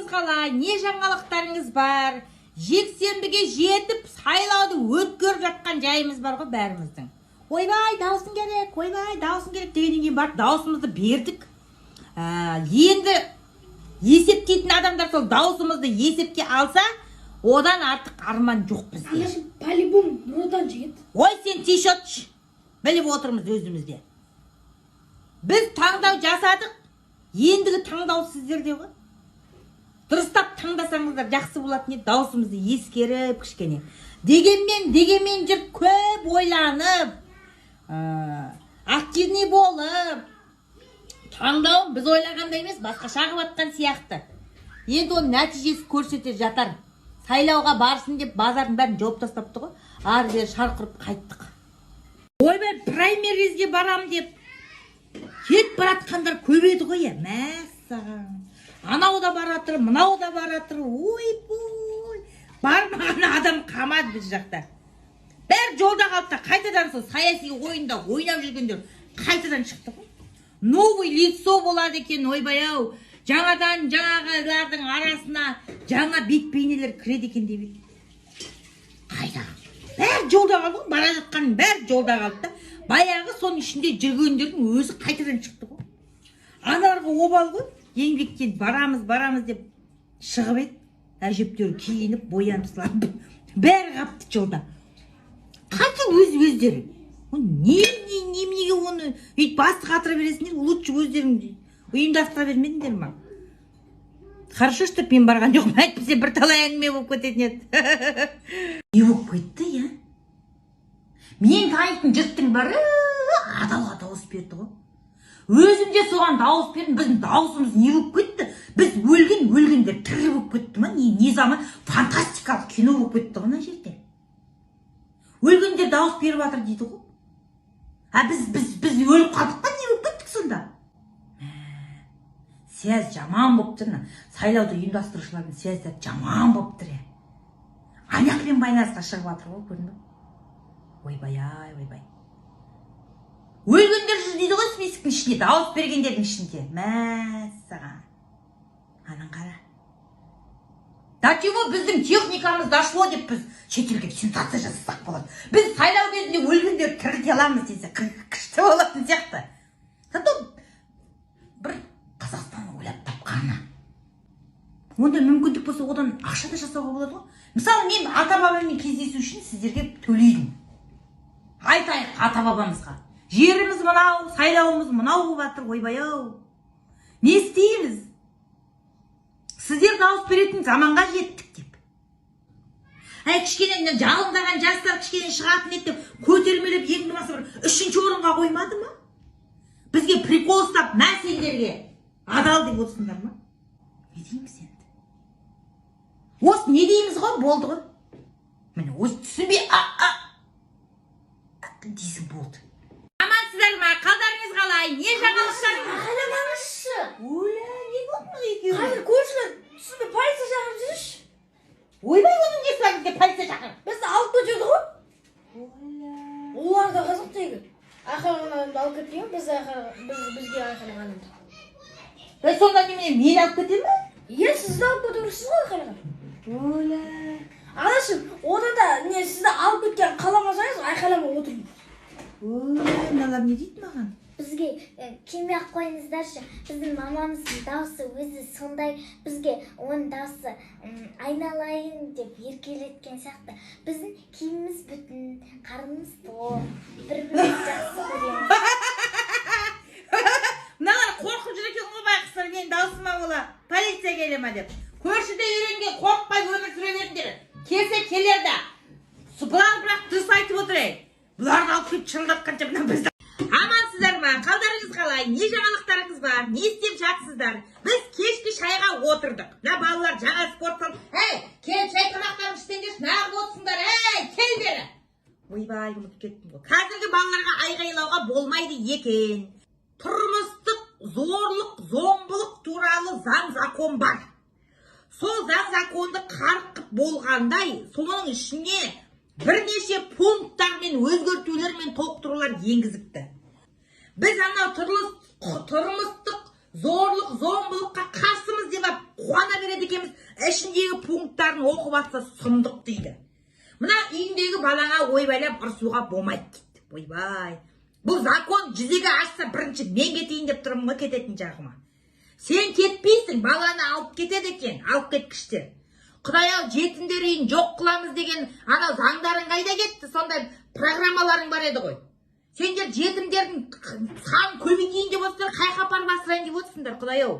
Қалдарыңыз қалай? Не жаңалықтарыңыз бар? Жексенбіге жетіп, сайлауды өткеріп жатқан жайымыз бар ғой бәріміздің. Ойбай, дауысың керек, ойбай, дауысың керек дегеннен кейін барып дауысымызды бердік. Енді есептейтін адамдар сол дауысымызды есепке алса, одан артық арман жоқ бізде. Анашым, по-любому Нұр Отан жеңеді. Ой, сен тише отыршы, біліп отырмыз өзімізде. Біз таңдау жасадық, ендігі таңдау сіздерде ғой. Дұрыстап таңдасаңыздар, жақсы болатын еді, дауысымызды ескеріп кішкене. Дегенмен жұрт көп ойланып, активный болып, таңдауын біз ойлағандай емес, басқаша қылып жатқан сияқты. Енді оның нәтижесі көрсете жатар. Сайлауға барсын деп базардың бәрін жауып тастапты ғой, ары бері шарқ ұрып қайттық. Ойбай, праймеризге барам деп кетіп бара жатқандар көп еді ғой, иә. Мәссаған, анау да баратыр, мынау да баратыр, ойбой, бармаған адам қалмады. Біз жақта бәрі жолда қалды да, қайтадан сол саяси ойында ойнап жүргендер қайтадан шықты ғой. Новый лицо болады екен, ойбай ау, жаңадан жаңағылардың арасына жаңа бет бейнелер кіреді екен деп еді. Қайда, бәрі жолда қалды ғой, бара жатқанның бәрі жолда қалды да, баяғы соның ішінде жүргендердің өзі қайтадан шықты ғой. Аналарға обал ғой, еңбектен барамыз, барамыз деп шығып еді, әжептәуір киініп, боянып сыланып, бәрі қапты жолда. Қайта өз өздері. Оны не не неменеге оны өйтіп басты қатыра бересіңдер? Лучше өздерің ұйымдастыра бермедіңдер ма? Хорошо, что мен барған жоқпын, әйтпесе бірталай әңгіме болып кететін еді. Не болып кетті, иә? Мен танитын жұрттың бәрі Адалға дауыс берді ғой. Өзім де соған дауыс бердім. Біздің дауысымыз не болып кетті? Біз өлген, өлгендер тірі болып кетті ма? Не, не заман, фантастикалық кино болып кетті ғой мына жерде. Өлгендер дауыс беріп жатыр дейді ғой. А біз өліп қалдық па, не болып кеттік сонда? Мә, связь жаман болып тұр. Мына сайлауды ұйымдастырушылардың связьдары жаман болып тұр, иә. Ана жақпен байланысқа шығып жатыр ғой, көрдің ба? Ойбай ай, ойбай, өлгендер жүр дейді ғой списоктің ішінде, дауыс бергендердің ішінде. Мәссаған, анан қара, до чего біздің техникамыз дошло деп біз шетелге сенсация жасасақ болады. Біз сайлау кезінде өлгендерді тірілте аламыз десе, күшті болатын сияқты. Зато бір Қазақстан ойлап тапқаны. Ондай мүмкіндік болса, одан ақша да жасауға болады ғой. Мысалы, мен ата бабаммен кездесу үшін сіздерге төлеймін. Айтайық ата бабамызға: жеріміз мынау, сайлауымыз мынау болып жатыр, ойбай ау, не істейміз, сіздер дауыс беретін заманға жеттік деп. Әй, кішкене мына жалындаған жастар кішкене шығатын еді деп көтермелеп, ең болмаса бір үшінші орынға қоймады ма? Бізге прикол ұстап, мә, сендерге Адал деп отырсыңдар ма? Не дейміз енді осы, не дейміз ғой? Болды ғой, міне, осы түсінбей а а дейсің, болды. Амансыздар ма? Қалдарыңыз қалай? Не жаңалықтарыңыз? Айқайламаңызшы. Өлә, не болды мына екеуіне? Қазір көршілер түсінбей, полиция шақырып жүрші. Ойбай, оның несі бар бізге полиция шақырып? Бізді алып кетеді ғой. Олар да қызық тегі. Айқайлаған адамды алып кетпей ме? Біз айқайлаған, бізге айқайлаған адамды. Е, сонда немене, мені алып кете ме? Иә, сізді алып кету керексіз ғой айқайлаған. Өлә. Анашым, одан да не, сізді алып кеткен қаламасаңыз, айқайламай отырыңыз. Өлә, мыналар не дейді маған? Бізге келмей ақ қойыңыздаршы. Біздің мамамыздың дауысы өзі сондай, бізге оның дауысы айналайын деп еркелеткен сияқты. Біздің киіміміз бүтін, қарнымыз тоқ, бір бірімізді жақсы көреміз. Мыналар қорқып жүр екен ғой байқұстар, менің дауысыма бола полиция келе ма деп. Көршіде үйренген, қорықпай өмір сүре беріңдер, келсе келер да. Бұлар бірақ дұрыс айтып отыр, ей. Бұларды алып келіп шырылдатқанша, мына бізді. Амансыздар ма? Қалдарыңыз қалай? Не жаңалықтарыңыз бар? Не істеп жатсыздар? Біз кешкі шайға отырдық. Мына балалар жаңа спорт зал. Ей, келіп шай тамақтарыңды ішсеңдерші, неғып отырсыңдар? Ей, кел бері. Ойбай, ұмытып кеттім ғой, қазіргі балаларға айғайлауға болмайды екен. Тұрмыстық зорлық зомбылық туралы заң закон бар. Сол заң законды қарқып болғандай, соның ішіне бірнеше пункттар мен өзгертулер мен толықтырулар енгізіпті. Біз анау тұрмыстық зорлық зомбылыққа қарсымыз деп ап қуана береді екенбіз. Ішіндегі пункттарын оқып жатса, сұмдық дейді. Мына үйіңдегі балаңа ойбайлап ұрсуға болмайды дейді. Ойбай, бұл закон жүзеге асса, бірінші мен кетейін деп тұрмын ғой кететін жағыма. Сен кетпейсің, баланы алып кетеді екен, алып кеткіштер. Құдай ау, жетімдер үйін жоқ қыламыз деген анау заңдарың қайда кетті? Сондай программаларың бар еді ғой. Сендер жетімдердің санын көбейтейін деп отырсыңдар, қай жаққа апарып асырайын деп отырсыңдар, құдай ау?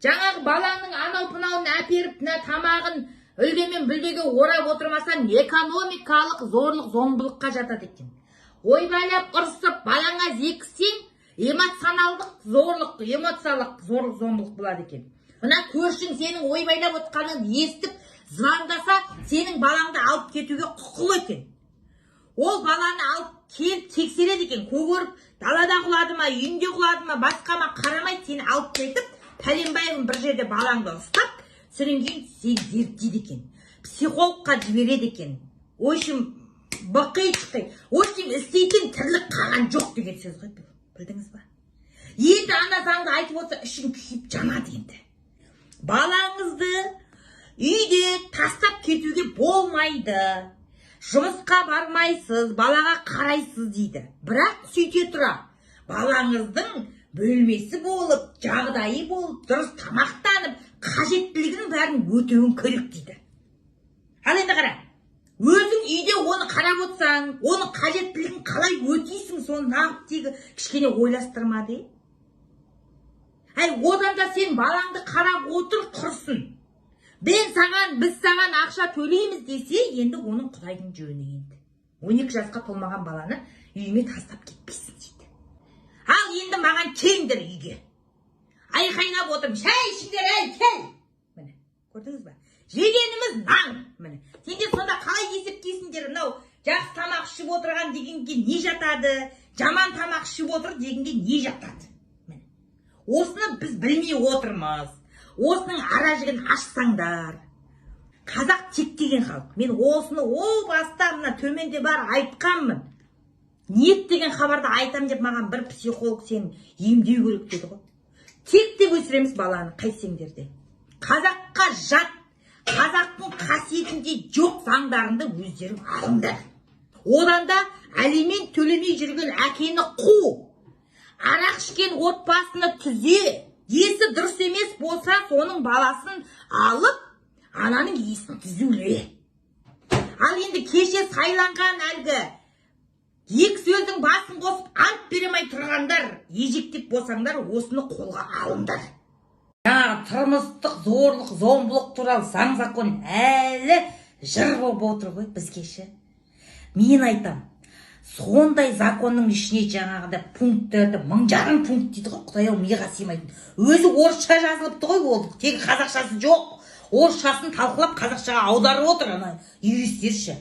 Жаңағы балаңның анау мынауын әперіп, мына тамағын үлде мен бүлдеге орап отырмасаң, экономикалық зорлық зомбылыққа жатады екен. Ойбайлап ұрысып, балаңа зекісең, эмоционалдық зорлық, эмоциялық зорлық зомбылық болады екен. Мына көршің сенің ойбайлап отқанын естіп звондаса, сенің балаңды алып кетуге құқылы екен. Ол баланы алып келіп тексереді екен. Көгеріп далада құлады ма, үйінде құлады ма, басқа ма, қарамайды, сені алып кетіп, пәленбайғын бір жерде балаңды ұстап, содан кейін сені зерттейді екен, психологқа жібереді екен. В общем, бықи шықи, в общем, істейтін тірлік қалған жоқ деген сөз ғой бұл, білдіңіз ба? Енді ана заңды айтып отырса, ішің күйіп жанады. Енді балаңызды үйде тастап кетуге болмайды, жұмысқа бармайсыз, балаға қарайсыз дейді. Бірақ сөйте тұра балаңыздың бөлмесі болып, жағдайы болып, дұрыс тамақтанып, қажеттілігінің бәрін өтеуің керек дейді. Ал енді қара, өзің үйде оны қарап отырсаң, оның қажеттілігін қалай өтейсің? Соны нағып тегі кішкене ойластырмады. Әй, одан да сен балаңды қарап отыр құрсын, мен саған, біз саған ақша төлейміз десе, енді оның құдайдың жөні. Енді 12 жасқа толмаған баланы үйіме тастап кетпейсің дейді. Ал енді маған келіңдер үйге, айқайлап отырмын, шай ішіңдер, әй, кел. Міне, көрдіңіз ба, жегеніміз нан. Міне, сендер сонда қалай есептейсіңдер? Мынау жақсы тамақ ішіп отырған дегенге не жатады, жаман тамақ ішіп отыр дегенге не жатады? Міне, осыны біз білмей отырмыз. Осының ара жігін ашсаңдар. Қазақ тек деген халық. Мен осыны о баста мына төменде бар айтқанмын. Ниет деген хабарды айтам деп маған бір психолог сені емдеу керек деді ғой. Тек деп өсіреміз баланы қайтсеңдер де. Қазаққа жат, қазақтың қасиетінде жоқ заңдарыңды өздерің алыңдар. Одан да алимент төлемей жүрген әкені қу, арақ ішкен отбасыны түзе, есі дұрыс емес болса, соның баласын алып, ананың есін түзуле. Ал енді кеше сайланған әлгі екі сөздің басын қосып ант бере алмай тұрғандар, ежектеп болсаңдар, осыны қолға алыңдар. Жаңағы тұрмыстық зорлық зомбылық туралы заң, закон әлі жыр болып отыр ғой бізге ше. Мен айтам, сондай законның ішіне жаңағыдай пункттерді, 1500 пункт дейді ғой, құдай ау, миға сыймайтын. Өзі орысша жазылыпты ғой, ол тек қазақшасы жоқ. Орысшасын талқылап, қазақшаға аударып отыр ана юристтер ше.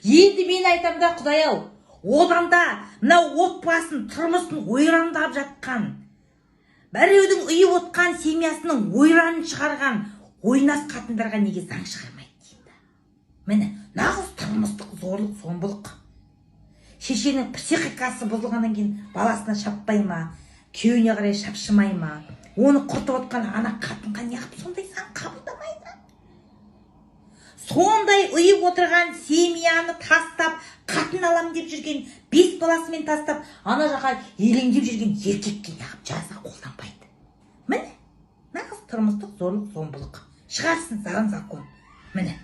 Енді мен айтам да, құдай ау, одан да мынау отбасын, тұрмысын ойрандап жатқан, біреудің үйіп отқан семьясының ойранын шығарған ойнас қатындарға неге заң шығармайды деймін да. Міне, нағыз тұрмыстық зорлық зомбылық. Шешенің психикасы бұзылғаннан кейін баласына шаппай ма, күйеуіне қарай шапшымай ма? Оны құртып отқан ана қатынға неғып сондай заң қабылдамайды? Сондай ұйып отырған семьяны тастап, қатын алам деп жүрген, бес баласымен тастап, ана жаққа елеңдеп жүрген еркекке неғып жаза қолданбайды? Міне, нағыз тұрмыстық зорлық зомбылық. Шығарсын заң, закон. Міне.